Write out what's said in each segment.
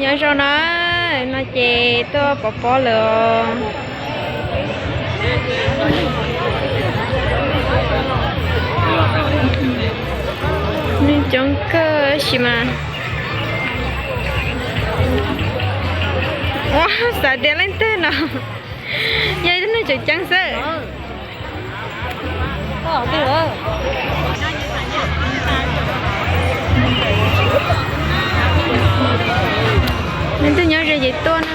Nyob zoo na, no ces tuaj pov pob lawm. Neeg coob kawg tab sis mas, ua xav tias leej twg no, yog ib tug neeg tseem ceeb xwb. Leej twg nyob ze ces tuaj na.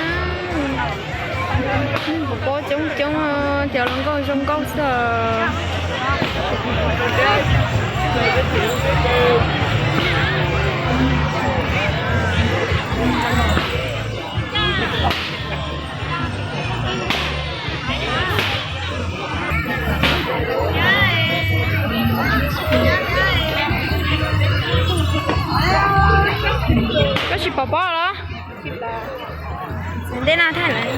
Pov pob coob coob, cov hluas nkauj zoo nkauj xwb. Koj tsis pov pob los? Ntej no thaij lawm.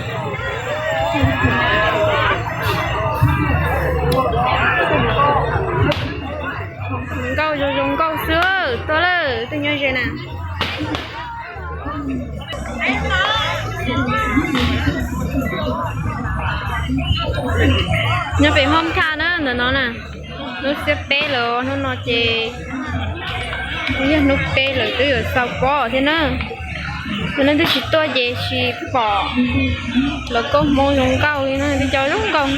Nkauj zoo zoo nkauj xwb, tuaj lawm, twb nyob ze na. Nyob pem Hmoob Thaj na, ntawm no na. Hnub xiab peb lawm, hnub no ces yog hnub peb lawm, twb yuav xaus pob thiab na. Yog leej twg tsis tuaj ces tsis pom hluas nkauj Hmoob zoo nkauj li na, twb cov zoo nkauj.